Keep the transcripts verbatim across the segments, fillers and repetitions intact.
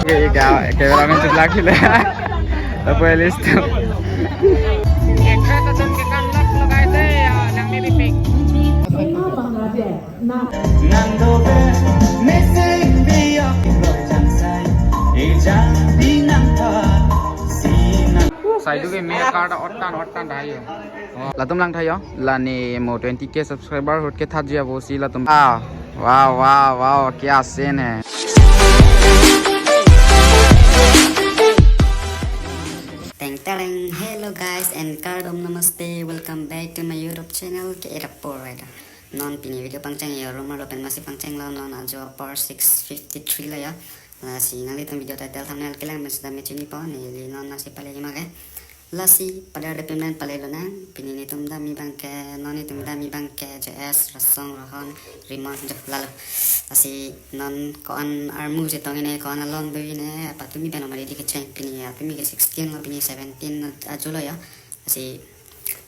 Ika cameraman cheplak le. Lapu list. Actress atum ke kam lak lo guys, eh, ya, nang ni bipik. Nang dobe missing the of the Lord Jangsai. Ejang di nang ta si nang. Sai du ke me card ottan ottan dah yo. Latum lang tha yo, la ne mo twenty K subscriber ahut ke thatji avo si latum. Ah, wow, wow, wow, kya scene hai. Teng tereng, hello guys and kardom namaste, welcome back to my YouTube channel, K Rapor Rider. Non pini video pangcheng yo, room arlo pen masi pangcheng lo, non ajo apor six fifty-three lo yo. Lasi nanglitum video title thumbnail kelang pen seta me chinipo, neli non masi pale lima ke. Lasi padar depin pen pale lonang, pini netum dam-i abang ke, non netum dam-i abang ke J S, Rasong, Rohon, Rimon, jo lalo. Lasi non ko-an armu chetong ine, ko-an along do ine, apa tumi pen omari di kecheng pini, ya tumi ke sixteen lo, pini seventeen ajo lo yo. Lasi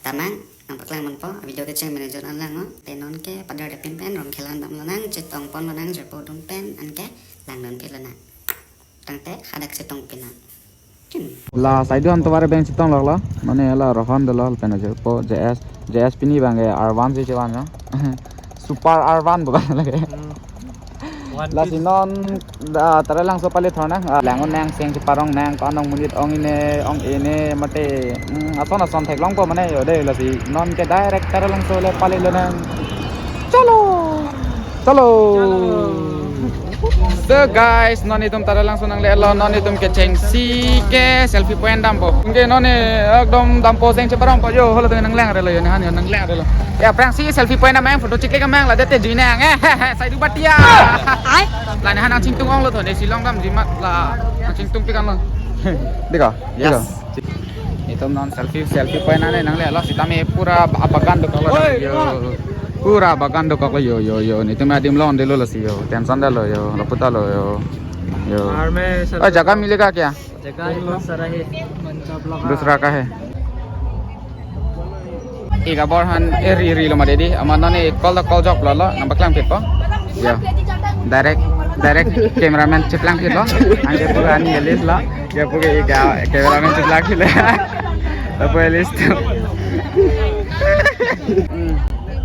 tamang, nangpaklang manpo, video kecheng manager an lang no, te non ke padar depin pen, rong khelan dam lonang, chetong pon lonang, jerpo dum pen, anke langdun pit lonang. Tangte hadak chetong pina. Hmm. La sai du an tovar beng chetong lok lo. Mane la Rohon dolo pen ajo po J S. J S pini abang ke R one si chevan lo. Super R one bukan lagi. Hmm. One piece. Lasi non da Taralangso pale thornang. Ah, lang un nang seng cheparong nang ko-an ong monit ong ine ong ine mate. Hmm, ason ason theklongpo mane yo de lasi non ke direct Taralangso le pale lonang. Chalo. Chalo. Chalo. So guys, non netum Taralangso nangle lo, non netum kechengsi ke selfie point dampo. Anke non ne ekdom dampo seng cheparongpo yo, holo tu nanglang re lo yo, nehan yo nanglang re lo. Ya, aphrangsi selfie point amang, photo chiklik amang, la dete jui nang, eh, sai du batia. Ai. La nehan nangchingtung ong lo to, ne si long damji mat la, nangchingtung pik an lo. Diko, diko. Yes. Itum non selfie, selfie point ane nangle lo, sitame pura ba-, bagan dokok lo. Oi, yo. Pura bagan dokok lo yo, yo, yo. Netum adim lo, onde lo lasi yo. Tension da lo yo, lapu ta lo yo. Yo. Arme sir. Oh, jaga milega kya? Jaga bahut sara hai. Dusra ka hai. Ika bor han eri eri lo ma dedi. Ama non ne call da call jok lo lo, nangpaklang pit po. Yo. Direct, direct cameraman cheplang pit lo. Anke pura ani elis lo. Ya pu ke ika cameraman cheplang pit lo. Lapu elis tu. Hmm.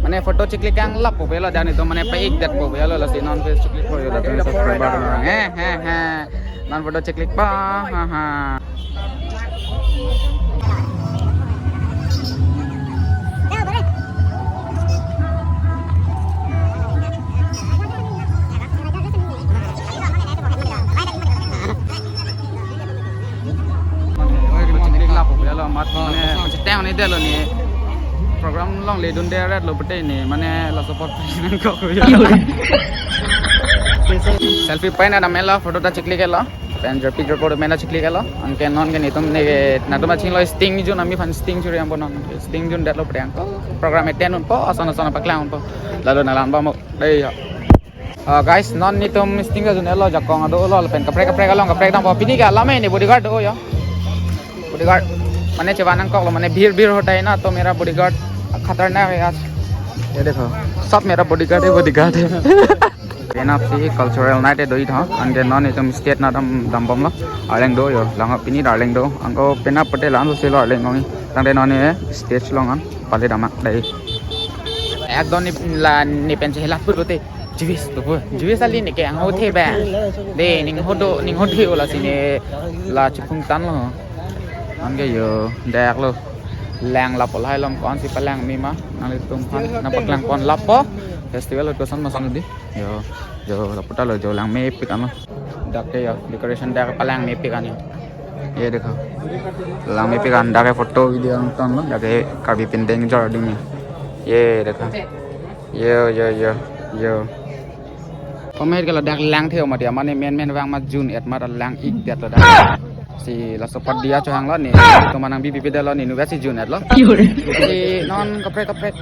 Mane photo chiklik ang lapu belo dan itu mane paik dat po belo lasi non face chiklik po yo dat subscriber orang. He he he. Non photo chiklik pa. Ha ha. Oi, rimon chiklik lapu belo mat mane cheteng ni delo ni. Program longle dunde ret lo pute ni mane la support president ko. Selfie point ada mela photo ta chiklik lo. Pen jerpi jerpo mena chiklik lo. Anke non ke netum ne natum aching lo sting jun ami phan sting churi ampo non. Sting jun det lo pute ang. Program attend unpo, ason ason paklang unpo. Lalu nalang ba mo. Dei ya. Ah, guys, non netum sting jun lo jakong ado lo pen kaprek kaprek along kaprek dampo pini ke lame ne bodyguard do yo. Bodyguard. Mane chevan nangkok lo mane bhir bhir hota hai na to mera bodyguard khatarnak hai aaj. Ye dekho. Sab mera bodyguard hai, bodyguard hai. Penap si cultural night do-i tha. Anke non netum stage na dam dambom lo. Arleng do yo. Lang pini arleng do. Anke penap pute lang so lo arleng kong. Tangte non ne stage along an pale dam-ak dei. Ekdom ne la ne pen chehelat put pute. Juice tu pun. Juice ali ne ke ang hothe ba. De ning hodo ning hothe ola sine la chipung tan lo. Anke yo dak lo. Lang lapu lahai lom ko-an si palang mima. Nanglitum phan nangpaklang pon lapu. Festival hut koson masan di. Yo, yo, lapu ta lo jo lang mepik an lo. Dak ke yo, decoration dak palang mepik an yo. Ye dekho. Lang mepik an dak ke photo video ang ton lo, dak ke Karbi pindeng jor ding ni. Ye dekho. Yo, yo, yo, yo. Pamahir ke ladak lang the mati, mane men men vang ma jun et ma lang ik det ladak. Si laso pat dia chohang lo ni, tu manang bibi pida lo ni, nu si jun et lo. Si non kaprek kaprek.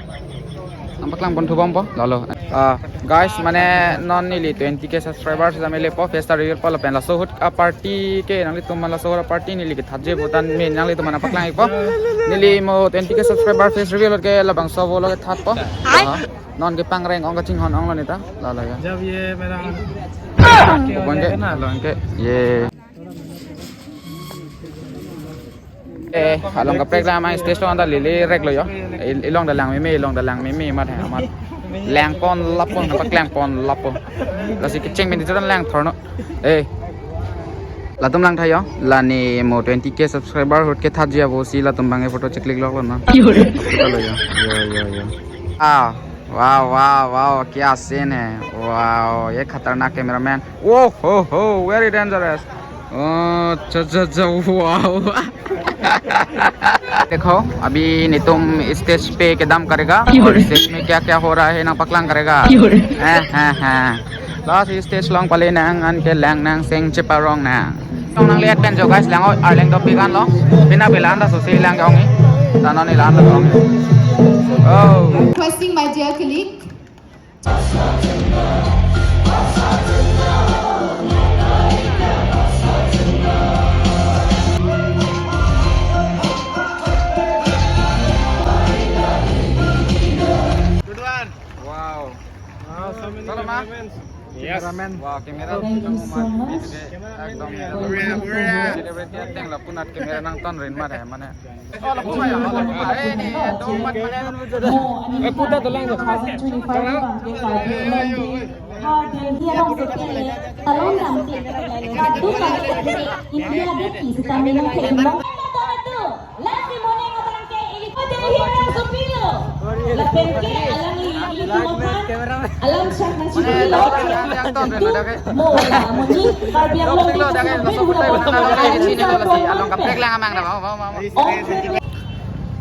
Nangpaklang pon thubom po, lalo. Ah, guys, mane non neli twenty K subscribers la mele po, face ta reveal po lapen laso ahut a party ke nanglitum man laso ahut a party neli ke thatji pu tan me nanglitum man nangpaklang ik po. Neli mo twenty K subscriber face reveal ke labangso vo lo ke that po. Ah, non ke pangreng ong kachinghon ong lo neta. Lalo ya. जब ये मेरा Ubon ke, lalo ke. Ye. Eh, along kaprek lam stage along anta lele rek lo yo. Il-, ilong ta lang meme, ilong ta lang meme, mat he, mat. Lang pon lapo, napa lang pon lapo. Lasi kecheng pen ituran lang thorno. Eh. Latum lang tha yo. Lani mo twenty K subscriber ahut ke thatji avo si latum bang photo cheklik lok lo na. Photo lo yo. Yo, yo, yo. Ah, wow, wow, wow, kya scene hai. Wow, ye khatarnak cameraman. Oh ho ho, very dangerous. Oh, cha cha cha, wow. देखो, अभी नितुम stage पे कदम करेगा और stage में क्या क्या हो रहा है, nangpaklang करेगा। Eh, eh, eh. Lasi stage along pale nang, anke lang nang, seng cheparong nang. Song nanglet pen jo guys, lang o, arleng dopik an lo. Pina pela anta so si lang ong-i. Tanon ilan lo ong-i. Oh. Requesting my dear colleague. Good one. Wow. Wow, so many Tolong, Ma. Cameramans. Yes. Cameraman. Wah, camera Thank you so much. Ekdom. Hurry up, hurry up. Celebrity ateng lapu nat camera nangtonrin mat he, mane. Oh, lapu ma ya, oh, lapu ma. Eh, ni, do mat mane. Eh, puta to lang. Two thousand twenty-five abang ke Karbi Anglong Day. Ha, Delhi abang si kele. Talong dam si. Kadu kadu si. India de ki sita minum kele. Lasi moning abang ke ili pada hira supilo. Lapen ke alang ili itu apa? Alang siak nang sipilo. Mo la moni Karbi Anglong ke supilo. Along kaprek lang amang dah, mau, mau, mau, mau.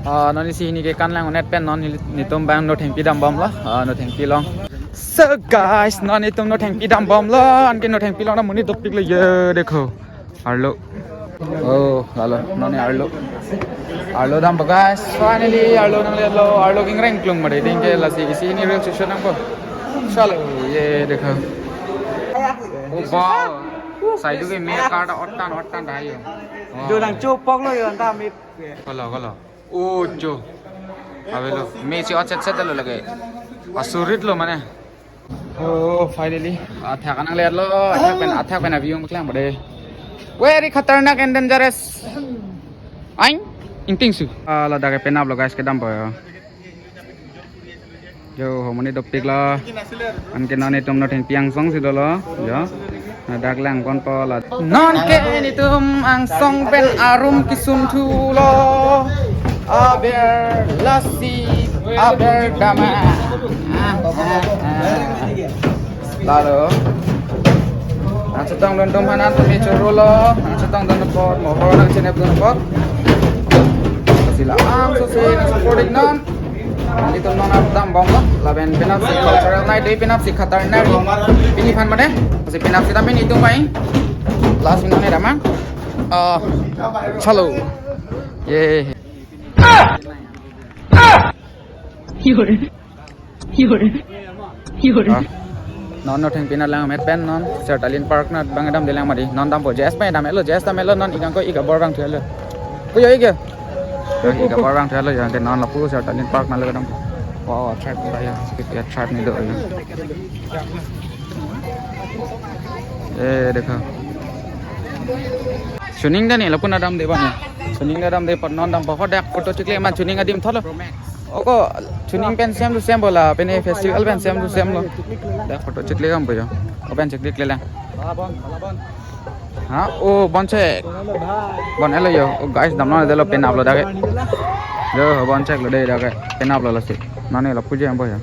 Oh, non isi hini ke kan lang onet pen non neli-, nitum bang no thengpi dam bom lo. Ah, no thengpi long. So guys, non nitum no thengpi dam bom lo, anke no thengpi long na muni dopik lo ye dekho. Arlo. Oh, lalo, non ni arlo. Arlo dam ba guys. Finally, arlo nangletlo, arlo kingreng klung made ding ke lasi isi hini reel shoot nangpo. Chalo, ye dekho. Oh, wow. Saidu ke mere car ta ottan, ottan dah yo. Wow. Jo nangchopok lo yo, anta me. Kolo, kolo. Oh, jo. Avelo. Mesi ot set set lo lage. Asurit lo mane. Oh, finally. Athak nangletlo. Athak pen, athak pen a-view paklang bade. Very khatarnak and dangerous. Aing, ingting su. Ah, ladak ke penap lo guys, kedam po yo. Yo, ho muni dopik lo. Anke non nitum no thengpi angsong si dolo. Yo. Ladak lang pon po la. Non ke nitum angsong pen arum kisum thu lo. Aber lasi, aber dama. Ah, ah, ah. Lalo. Nangchetongdun atum aphan tumi choro lo. Nangchetongdun apot, mohor nangchenepdun apot. Sila ang so si nang support ik non. Nelitum non ap dam bom lo. Lapen penap si cultural night day, penap si khatarnak. Pini aphan mane. Si penap si tampin itum pai. Lasi non ni damang. Oh, chalo. Ye. Ah. Non no thengpi nat lang met pen non Sertalin Park nat bang damde lang mati. Non dampo J S pen dam-etlo, J S dam-etlo non ik angko ik abor bang thulo. Kuyo ik ya. Yo, ik abor bang thulo yo, anke non lapu Sertalin Park nat lo dam. Wow, attract ba ya. Attract ni do ya. Eh, dekho. Chuning ta ni lapu nat damde bang ya. Chuning ta damde apot non dampo, ho dak photo chekle ma chuning adim thotlo. Oko chuning pen same to same bola, pen festival pen same to same lo. Dak photo chekle kam boyo. O pen chekle lang. Ha, o bon chek. Bon-etlo yo. O guys, damlo delo, penap lo dak ke. Yo, bon chek lo de dak ke. Penap lo lasi. Mane lapu je ambo ya.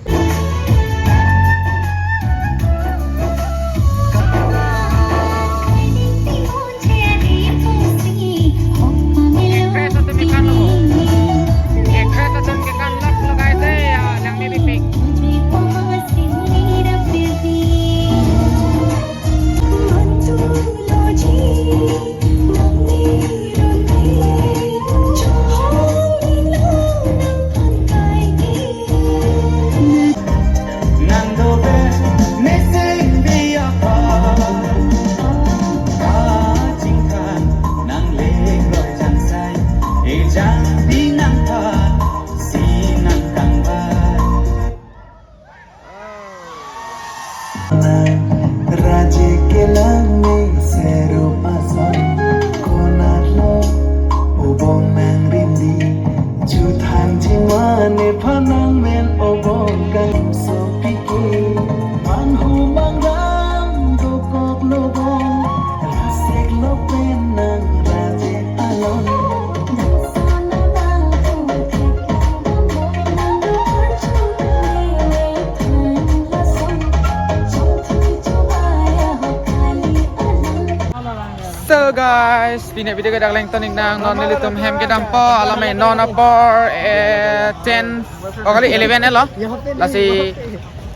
Guys, pini video ke dak lengton ik nang, non nelitum hem kedampo, alam me non apor eh ten, oh kali eleven elo. Lasi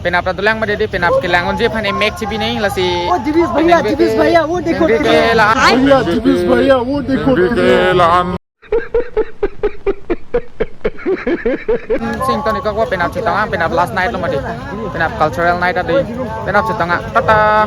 penap ta dolang mati, penap kelang unji aphan emek chibi nai, lasi वो जीबीएस भैया, जीबीएस भैया, वो देखो, देखो। भैया, जीबीएस भैया, वो देखो, देखो। Sing toni kok penap chetong, penap last night lo mati. Penap cultural night adi. Penap chetong, tata.